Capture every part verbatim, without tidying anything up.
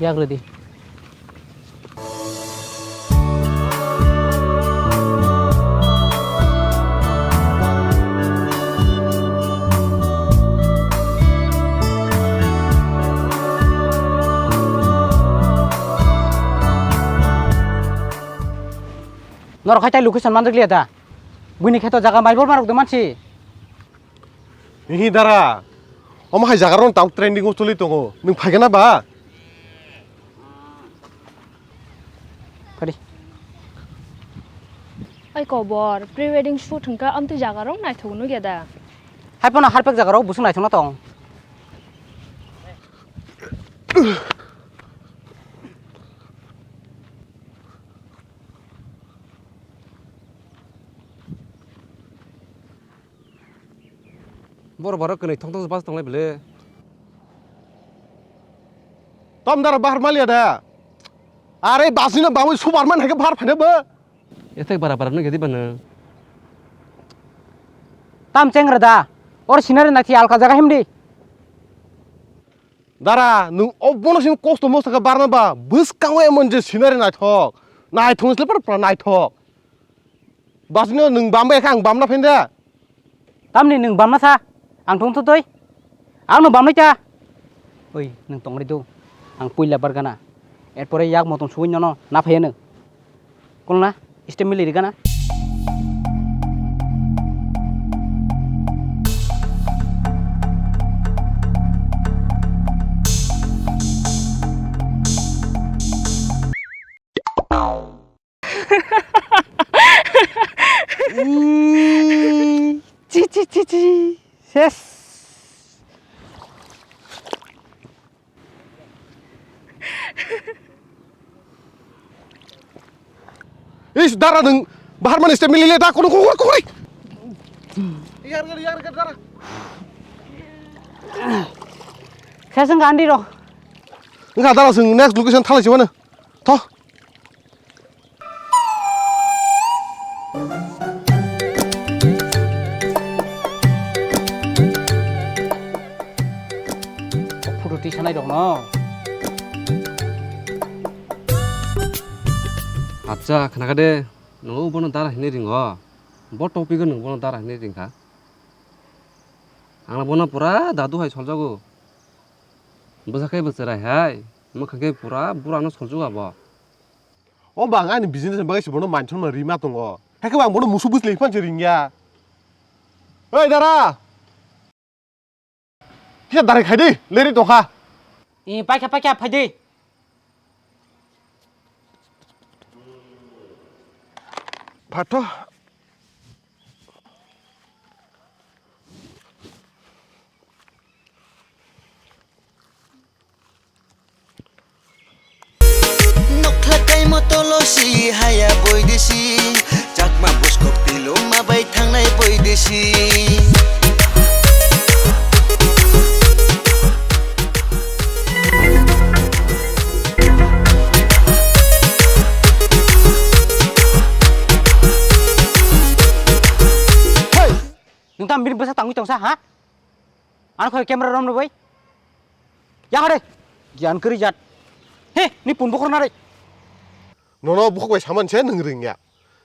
Yak rwdi. Norok hai tai location manjak liya da? Buini kheto jaga maibor marok de mansi. Hihi dara, omo hai jaga rok tau trending o choli tongo. Nwng phaikhe na ba? Phadi. Ai kobor, pre wedding shoot hwnkha amtwi jaga rok naithok nukya da? Hai phano harpek jaga rok busung naithokna tong. Boro boro kwnwi thong thong bas tonglai bwle. Tom dara bahar maliya da. Are basino bamwi Superman hai khe bahar phaina bo. Ethek bara bara nw gedi bana. Tam chengra da. Or scenery nathi alka jaga himdi. Dara, nwng obono simi kosto mosto khe barna ba, bwskango emon je scenery naithok. Naithok se pura pura naithok. Basino nwng bambai khe ang bamna phain da. Tamni nwng bamna sa, ang thung thutoi. Ang no bamnai ta. Oi, nwng tongri do. Ang puila bargana. Erpore yak motom suwin nono na phaiya nwng. Kulna, step mili rigana. Chi, chi, chi, chi. Ses. Is dara nwng bahar mani step mili le da kono kokori kokori. Yar gar yar gar dara. Seseng gandhi ro. Nga dara sing next location thalai sibana. Tho. Photo tisanai rok no. Acha, khnakha de, nwng bono dara hinwi ringo. Bo topic o nwng bono dara hinwi ringkha. Ang bono pura dadu hai soljago. Bwsa khe bwchwrai hai, mwkhang khe pura bura no soljago abo. O bang ani business ni bagwi se bono manchon ma rima tongo. Hakhe bang bono musu bwsli phan se ringya. Oi dara. Kisa dara khai di, leri tongkha. Ee, paikha, paikha, phai di. Phatho. Nokla kaimo tolo si haya boidesi, chakma buskok tilo ma bai thangnai boidesi. Hey! Nwng tamo bini bwsa tangwi tongsa, ha? Ano khoi camera rom rwbai. Ya hare. Gian kwrwi jat. He, ni pun bukhor na re. Nono bukhuk bai saman se nwng ringya.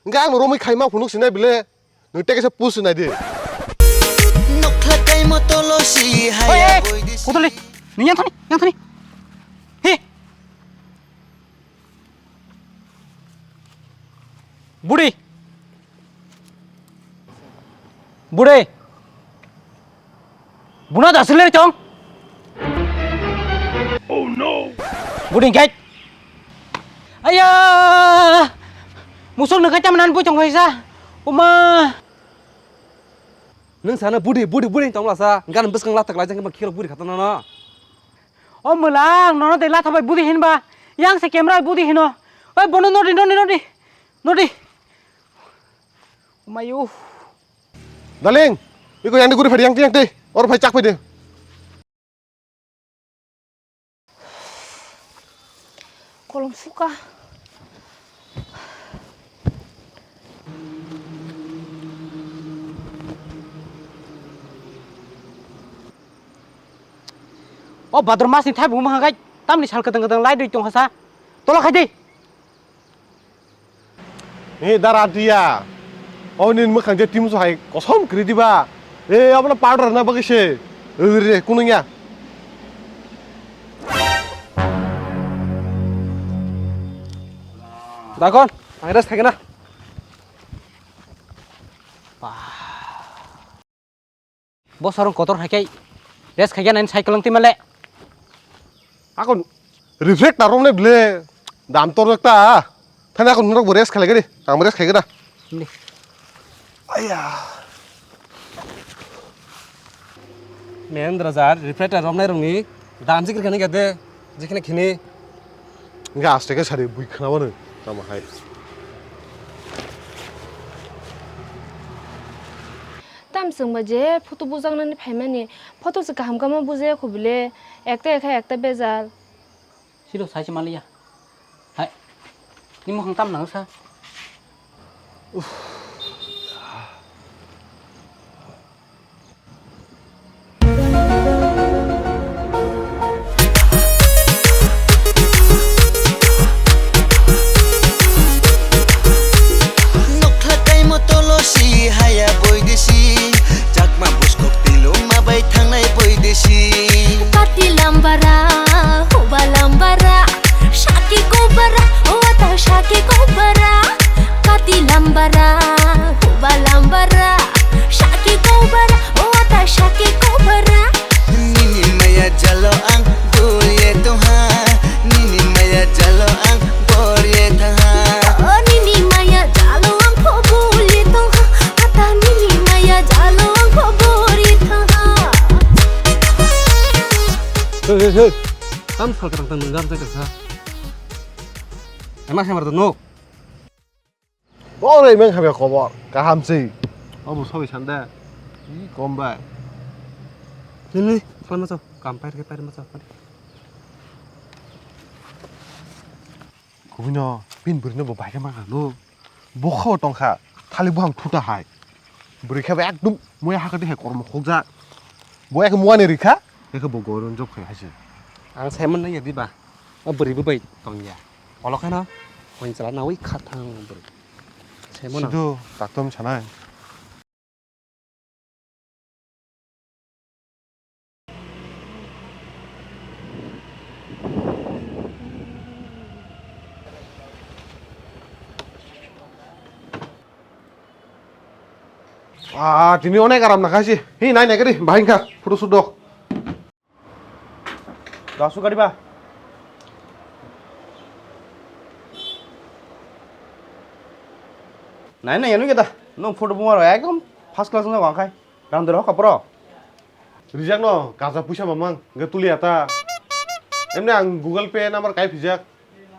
Hwnkhe ang romwi khaima phunuk sinai bile. Nwng tei kaisa post sinai di. Nokla kaimo tolo si haya boidesi. Kotoli. Ni yang thani, yang thani. He. Budi. Budi. Buna da sile tong. Oh no. Budi gai. Aya. Musol nang kai taman bui tong kaisa. Uma. Nung sana budi, budi, budi tong lasa. Gan bwskang latak lai jang khil budi khata nono. O mwlang, nono de latha bai budi hinba. Yang se camera bai budi hino. Oi, bono nodi, nodi, nodi. Nodi. Umayu. Darling, iko yang di guri phadi yang ti, yang ti. Or phai chak phai de. Kolom suka. O Bhadra mas ni thaibo wngma hwnkhai Tamni sal kwtang kwtang light rwi tongkha sa. Tolo khai di. Ni dara tiya. O ni mwkhang je team su hai kosom kri diba. E, abono powder na bagwi se. Re, kunung ya. Dakon, ang rest khai na. Bosorong kotor hai khe rest khai khe nai cycle ang timale. Akon reflect ta romne ble dam tor ta. Thani akon norok bo rest khalai gari. Ang rest khai gari. Ni. Aya. Mahendra jar reflect ta romne rongni dam jikir khani gade. Jekhne khini. Hingke aste khe sari bui khwnabano tamo hai. Tam chwngba je photo bujaknani phaimani, photo se kaham kaham bujaya kho bile, ekta ekha ekta bejal. Silo sai se maliya. Hai. Ni mukhang tam nang sa. Nokla kaimo tolosi haya boidesi, chakma buskok tilo mabai thangnai boidesi. Kati lambara, huba lambara, saki kobara, o ata saki kobara. Kati lambara, huba lambara, saki kobara, o ata saki kobara. Nini maya jalo ang dulye tongha, nini maya jalo ang borye tongha. O nini maya jalo ang pho bulye tongha, ata nini maya jalo ang pho borye tongha. Hey, hey, hey. Tam salkarang tang nungjar jakasa. Ema samar to nok. Boro imang hamya khobor, kaham se. Obo sobi sande. I kom bai. Nini, paima chao, kam pair ke paima chao. Kubui no, pin bwrwi no bo bai khe ma kha no. Bo kha o tong kha, thali buhang thuta hai. Bwrwi khe bo ekdum moya hakhe hai kormo khokjak. Bo ekhe muani rikha, ekhe bo goron job khai haise. Ang Simon nang ya diba? O bwrwi bo bai tong ya. Olo kheno, hoi chala nawi kha thang bwrwi. Simon. Sidu, taktom sanai. Ah, tini onek aram nakhaisi. Hi, nai nai kari, bahai kha, photo shoot dok. Dasu gari ba? Nai nai, anu kita. Nung photo buma rok ekdom first class nai wangkhai. Rang dero hokapro. Rijak no, kaza puisa mamang, ge tulia ta. Emne ang Google Pay number kai phijak.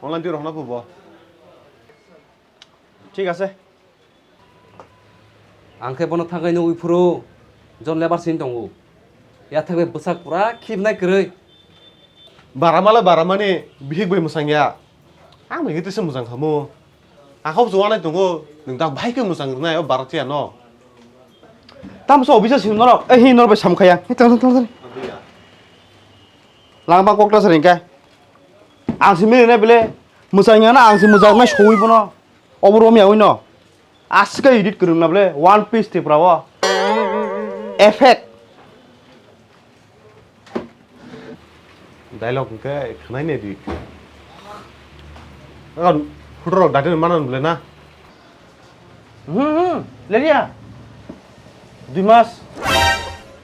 Online twi rohna phubo. Thik ase. Ang khe bono thangwi nugwi phuru, jon lebar sini tongo. Yathak bai bwsak pura khibnai kwrwi. Baramala baramani bihik bai mwsang ya. Ang bai khe tesa mwsang khamu. Ang khe bwswk wanai tongo, nwng dak bahai khe mwsang rwnai o Bharatiya no. Tamo se office o simi norok, eh, hi norok bai sam khaya. Hi tang tang tang tang. Langma kokta sari hingkhe. Ang simi rwnai bile, mwsang ya na ang si mwsang nai sowi bono. Obo romya wi no. Aska edit kwrwng na ble, One Piece Tripura o. Effect. Dialogue hwnkhe khwnai ne di. Ang photo rok daitino mano ble na. Hmm, hmm, leria. Dui mas.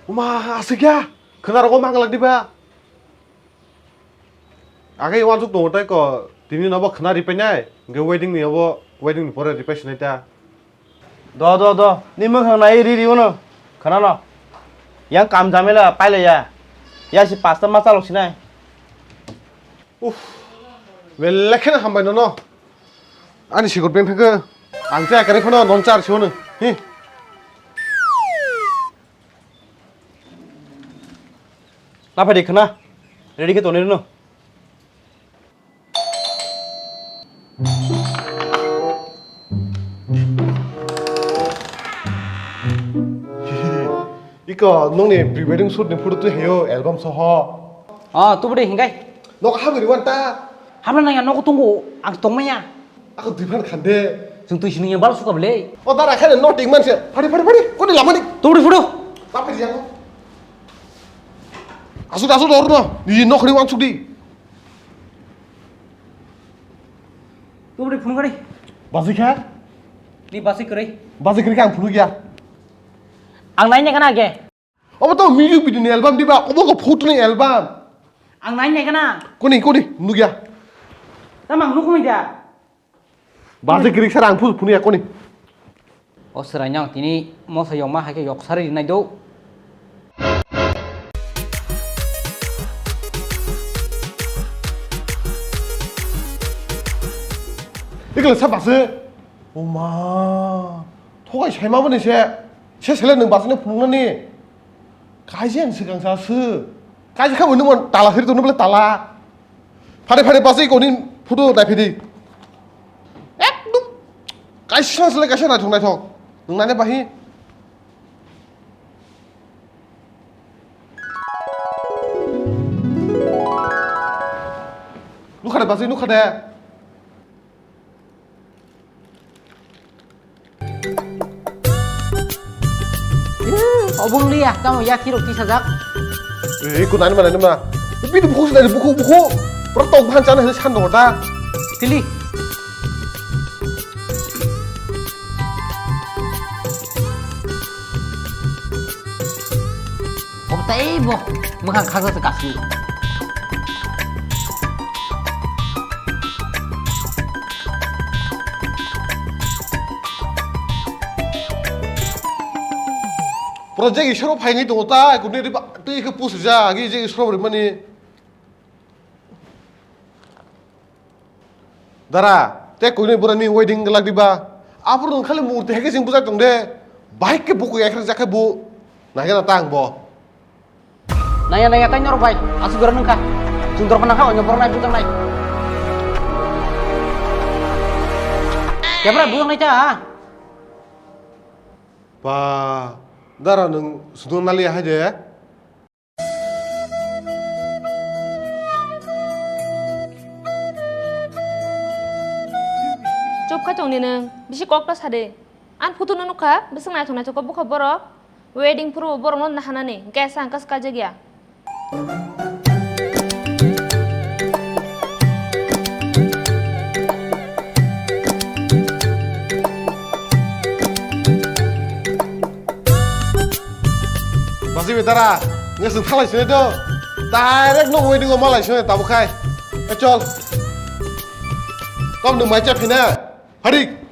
Uma, asik ya. Khwna rogo manglak diba. Age wansuk tongo tei ko, tini nobo khwna ripai nai, hingke wedding ni obo, wedding ni pore ripai sinai ta. Do, do, do, ni mwkhang nai ri ri uno, khwna no. Yang kam jamela pailaiya, ya si pasta ma chalok sinai. Uff, belai kheno hambai nono. Ani sikot beng phekhe, ang cha kare phano non char si uno. Hi. Laphai de khwna, ready khe tonwi rwno. Iko, nungni pre-wedding shoot ni photo twi hayo, album soho. Ah, tubudi hingai. Nok hamri wan ta. Hamla nangya nok tongo, ang tongmaya. Ako dui phan khande. Jung tui sining ya bal suka bele. O dara khane no ting manse. Phari, phari, phari. Koni lamani. Turi fudo. Tapi dia ko. Asuk, asuk dor no. Ni nok ni wan suk di. Turi phun gari. Basi kha? Ni basi kre. Basi kre kang phunu ya. Ang nai ne kana ge. Obo to music video ni album diba, obo ko photo ni album. Ang nai nai kana. Koni, koni, nugya. Tamang nukhumai da. Basi kirik sara ang phu phunu ya koni. O srai nang tini mosa yokma hai khe yok sari nai do. Ikle sa basi. Oma. Thokai saima bani se. Se sele nung basi ne phunung nani. Kaisa ang swkang sa sw. Kaisa kha bo nung tala khiri tongno bole tala. Phare phare pasai koni photo nai phidi. Ekdom kaisa sele kaisa naithok naithok. Nung nani bahi. Nukha de pasai nukha de. Obong liya, tamo ya kiro kisa jak. Eh, kunani mana ni ma? Bini buku sih dari buku buku. Pertok bahan sana ini sandok ta. Tili. Obo tei bo mwkhang khajak se kasi. Project isoro phaini tongo ta, kuni riba tei khe pusija agi je isoro rimani. Dara, te kuinwi borani wedding glak diba? Aphuru nwng khali murti hai khe chwng bwjak tong de. Bahai khe buku ekhrek jak khe bo. Nai gana ta ang bo. Naya, naya, tai norok bai. Aswk jora nwng kha. Chwng dorkha nang kha, oino borok nai bwjak nai. Kebra bwjak nai ta. Ba, dara nwng sudung nali hai de. Chop kha tongni nwng, bisi kok ta sa de. An photo no nukha, bwswk naithok naithok khe bukha borok. Wedding phuru borok no nahanani, hwnkhe sa hwnkhe swkajak ya. Basi betara, nge sung thalai sini do. Direct no wedding o malai sini tabu khai. E chol. Tom nung mai cha phina. Harik.